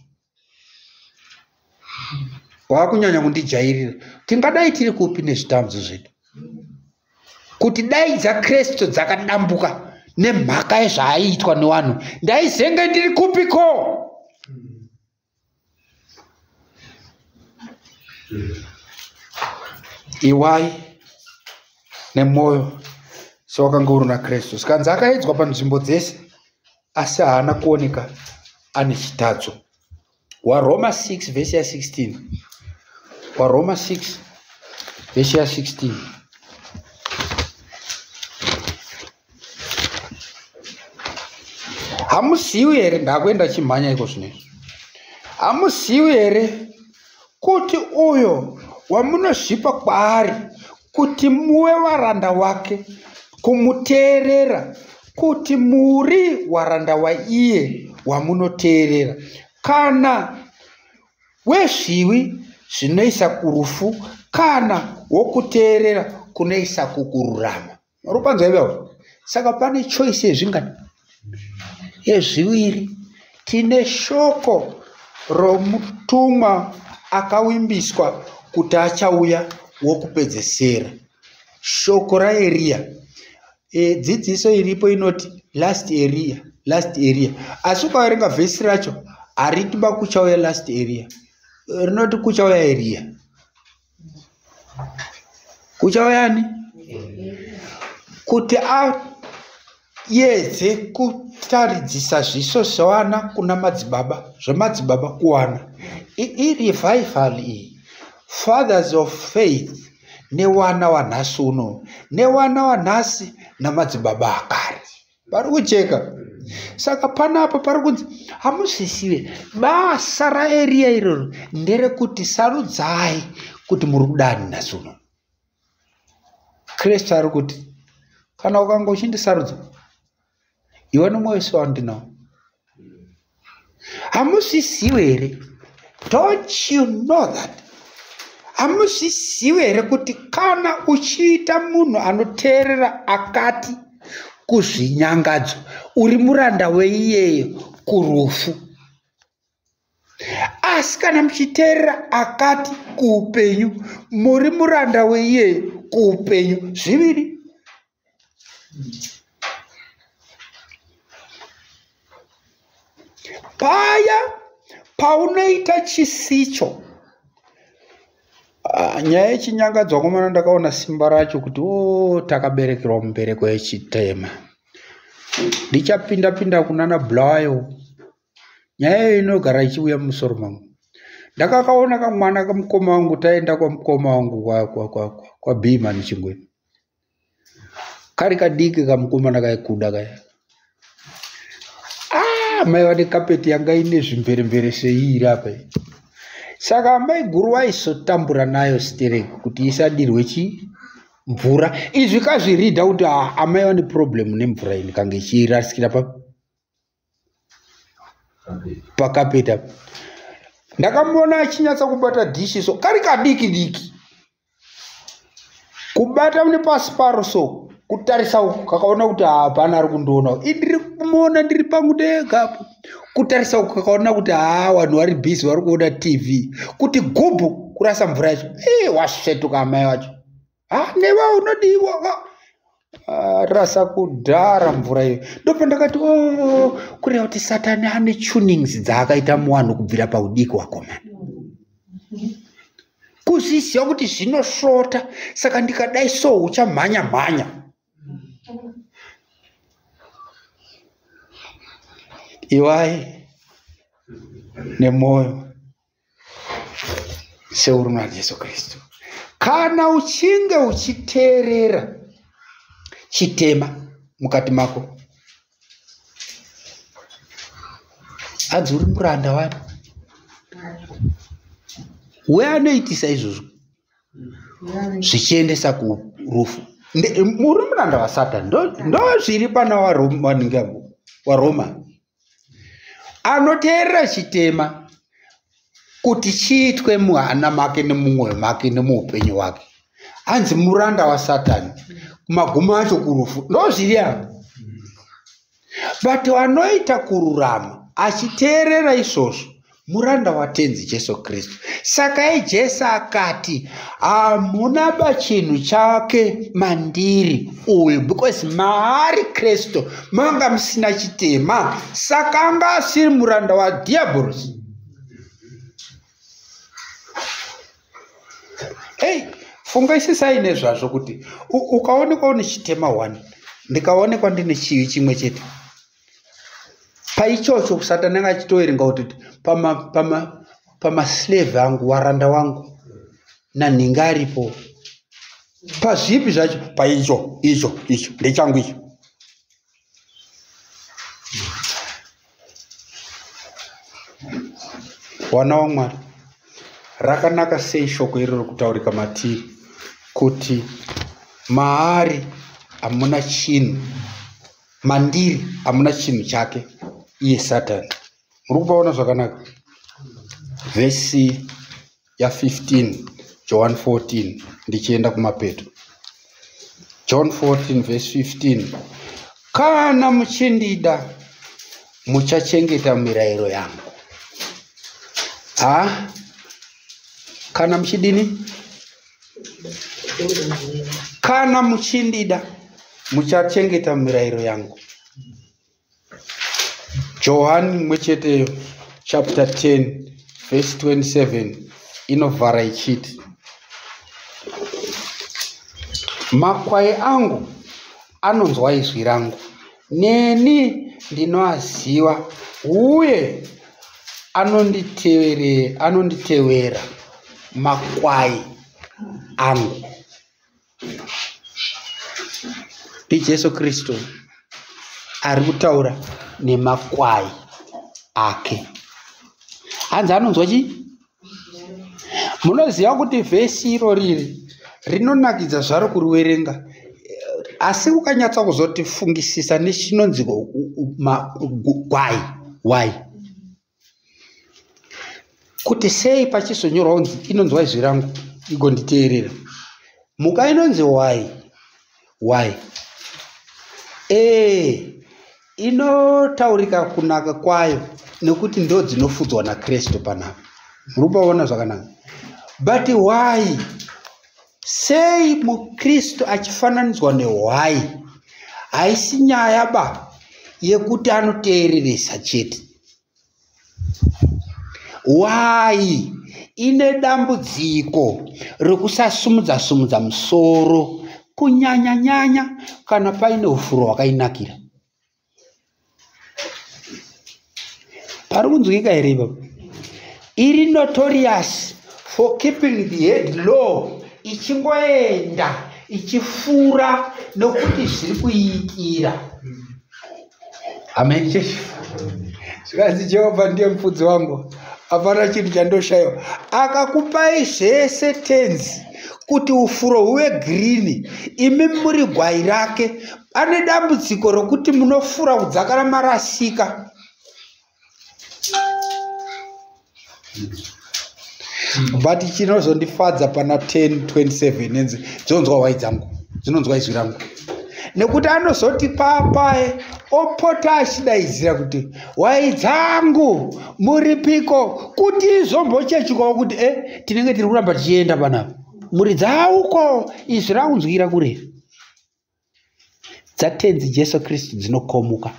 wakunyanya kundijairira. Tingadai tiri kupi nezvitambudzo zvedu? Kuti dai dzaKristu dzakadambuka nemhaka yezvaaiitwa nevanhu, ndaizenge ndiri kupiko? Iwai nemwoyo sewakanga uri naKristu. Zvikanzi akaedzwa panzvimbo dzese, asi haana kuoneka ane chitadzo. WaRoma 6 vhesi ya 16. WaRoma 6 vhesi ya 16. Hamuzivi here, ndakuenda chimhanya iko zvinezvi. Hamuzivi here kuti uyo wamunozvipa kwaari kuti muve varanda wake, kumuteerera, kuti muri waranda waiye wamunoteerera, kana wezvivi zvinoisa kurufu, Kana wokuteerera kunoisa kukururama. Muri kupanzwa ipapo? Saka pane choice yezvingani? Yezviviri. Tine shoko romutumwa akawimbiswa kuti achauya wokupedzesera. Shoko raEriya. Dzidziso iripo inoti last Eria, last Eria. Asi ukaverenga vhesi racho hariti ba kuchauya last Eria. Rinoti kuchauya Eria. Kuchauya ani? Kuti aedze kutaridzisa zviso zvevana kuna madzibaba, zvemadzibaba kuwana. Irevival iyi. Fathers of faith newana wanhasi uno, newana wanhasi namadzibaba akare. Pari kucheka. Saka panapa pari kunzi hamusisive basa raEriya iroro nderekuti sarudzai kuti muri kudani nhasi uno. Kristu ari kuti kana ukanga uchindisarudza iwe nomwoyo wese wandinawo. Hamusisiwe here? Don't you know that? Hamusisiwe here kuti kana uchiita munhu anoteerera akati kuzvinyangadzo uri muranda weiyeyo kurufu, asi kana muchiteerera akati kuupenyu muri muranda weiyeyo kuupenyu. Zviviri. Paya paunoita chisicho, nyaya yechinyangadzo vakomana, ndakaona simba racho kuti o takaberekerwa mumbereko yechitema. Ndichapinda pinda kunana Bulawayo, nyaya iyo inogara ichiuya mumusoro mangu. Ndakakaona kamwana kamukoma wangu, taenda kwamukoma wangu kwaBhimani Chingweni. Kari kadiki kamukomana kaikuda kaya. Mai vane kapeti yanga ine zvimveremvere seiiri apa iyi. Saka amai guru vaisotambura nayo stereki kuti isadirwe chi mvura. Izvi kazviridha kuti amai vane problem nemvura iyi kange ichirasikira pakapeti apa. Ndakamuona achinyatsa kubata dhishi so kari kadiki diki. Kubata nepasi paro so kutarisa uku kakaona kuti hapana ari kundiona. Ndiri kumuona ndiri pangu ndega apo. Kutarisa uku kakaona kuti haa vanhu vari busy vari kuona TV. Kuti gubhu kurasa mvura yacho. Wasvetuka amai vacho. Newe unodiwa. Rasa kudhara mvura iyo. Ndopandakati oh, kureva kuti Satani ane tunings dzaakaita muvanhu kubvira paudiki hwakomana. Kuzviziva kuti zvinosvota, saka ndikadai so uchamhanya mhanya. Iwai nemwoyo seuri muna Jesu Kristu. Kana uchinge uchiteerera chitema mukati mako, hanzi uri muranda wani weanoitisa izvozvo zvichiendesa kurufu. Uri muranda waSatani. Ndo zviri pana waRoma anoteerera chitema kuti chiitwe muhana make nemumwoyo make nemuupenyu hwake. Hanzi muranda waSatani, kumagumo acho kurufu. Ndo zviri apa. But anoita kururama achiteerera izvozvo muranda waTenzi Jesu Kristu. Saka Jesu akati hamuna ba chinhu chake mandiri uyu, because maari Kristu manga musina chitema, saka anga asiri muranda wadhiabhorosi. Ei, fungaisisai nezvazvo kuti ukaonekwa une chitema 1, ndikaonekwa ndine chivi chimwe chete. Paichocho Satani anga achitoverenga kuti pamaslave angu, waranda wangu, nanhinga aripo. Pazvipi zvacho? Paicho, icho, icho, ndechangu icho. Wana waMwari, rakanaka sei shoko iroro kutaurika matiri kuti maari hamuna chinhu, mandiri hamuna chinhu chake iye Satani. Muri kupaona zvakanaka? Vhesi ya 15. John 14 ndichienda kumapeto. John 14 verse 15. Kana muchindida muchachengeta mirayiro yangu. Ha? Kana muchidini? Kana muchindida muchachengeta mirayiro yangu. Johani imwe cheteyo chapter 10 verse 27 inovhara ichiti makwai angu anonzwa izwi rangu neni ndinoaziva uye anonditevera makwai angu. NdiJesu Kristu ari kutaura nemakwai ake. Hanzi anonzwa chii? Munoziva kuti vhesi iro riri rinonakidza zvaro kuriwerenga, asi ukanyatsa kuzotifungisisa nechinonzi gwai wai kuti sei pachizonyorwa kunzi inonzwa izwi rangu igonditeerera. Mhuka inonzi wai wai inotaurika kunaka kwayo nekuti ndo dzinofudzwa naKristu panapa. Muri kupaona zvakanaka. But why? Sei muKristu achifananidzwa nehwai? Haisi nyaya ba yekuti anoteereresa chete. Why? Ine dambudziko rekusasumudza sumudza musoro kunyanya nyanya kana paine ufuro hwakainakira. Pari kunzwika here ipapo? Iri notorious for keeping the head low, ichingoenda ichifura nokuti zviri kuiitira. Amen chechi. Zvikanzi Jehovha ndiye mufudzi wangu, hapana chinhu chandoshayiwa. Akakupai zvese tenzi kuti ufuro huve girini, imi muri gwai rake. Ane dambudziko rokuti munofura kudzakara marasika. But chinozondifadza pana 10:27 nenzi dzinonzwa hwai dzangu, dzinonzwa izwi rangu, nekuti anozoti papaye opota achidaidzira kuti hwai dzangu muripiko, kuti izombochechukwawo kuti tinenge tiri kuramba tichienda panapa, muri dzauko izwi raunzwira kure. Dzatenzi Jesu Kristu dzinokomuka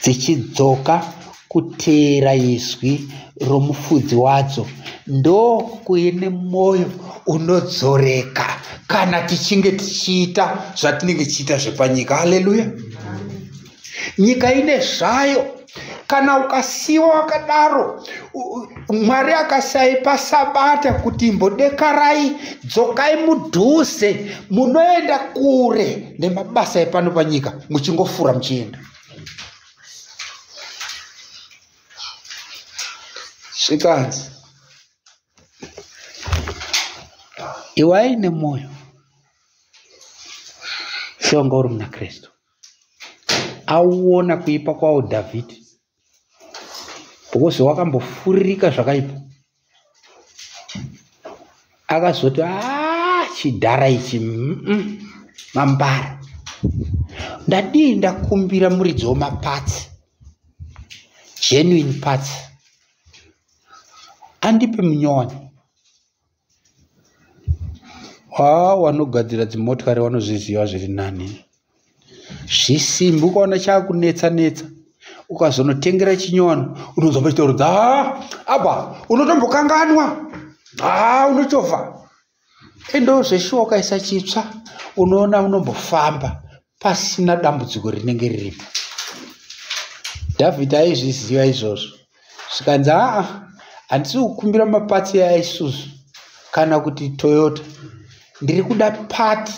dzichidzoka kuteera izwi romufudzi wadzo, ndokuine mwoyo unodzoreka kana tichinge tichiita zvatinenge tichiita zvepanyika. Haleluya! Nyika ine zvayo. Kana ukasiwa wakadaro, Mwari akasaipa sabata kuti imbodekarai, dzokai mudhuze, munoenda kure nemabasa epano panyika muchingofura muchienda. Zvikanzi iwai nemwoyo seunga uri muna Kristu. Auona kuipa kwawo Dhavhidhi, because wakambofuririka zvakaipa, akazoti chidhara ichi mambara, ndadii ndakumbira muridzi wemapatsi, genuine parts, andipe munyowani. Wanogadzira dzimotikari vanozviziva zviri nani. Zvisimbi ukaona chakunetsa netsa, ukazonotengera chinyowani unonzwa pachitaurudza apa unotombokanganwa, unochovha. Endo zveshuwa ukaisa chitsva unoona unombofamba pasina dambudziko rinenge riripo. Dhavhidhi aizviziva izvozvo. Zvikanzi handisi kukumbira mapatsi eIsuzu kana kuti Toyota, ndiri kuda pati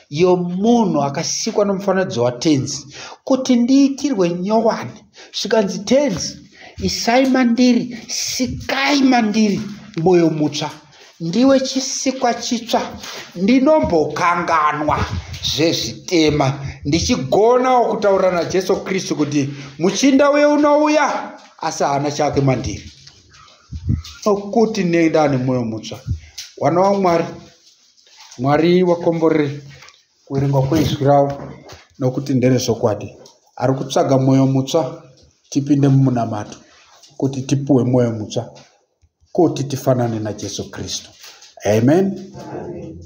yomunhu akasikwa nomufananidzo waTenzi kuti ndiitirwe nyowani. Zvikanzi Tenzi, isai mandiri, sikai mandiri mwoyo mutsva, ndiwe chisikwa chitsva, ndinombokanganwa zvezvitema, ndichigonawo kutaura naJesu Kristu kuti muchinda uye unouya asi haana chake mandiri, nokuti ndinenge ndane mwoyo mutsva. Wana waMwari, Mwari wakomborere kuverengwa kweizwi ravo nokuti nderezvokwadi. Ari kutsvaga mwoyo mutsva, tipinde mumunamato kuti tipuwe mwoyo mutsva kuti tifanane naJesu Kristu. Amen, amen.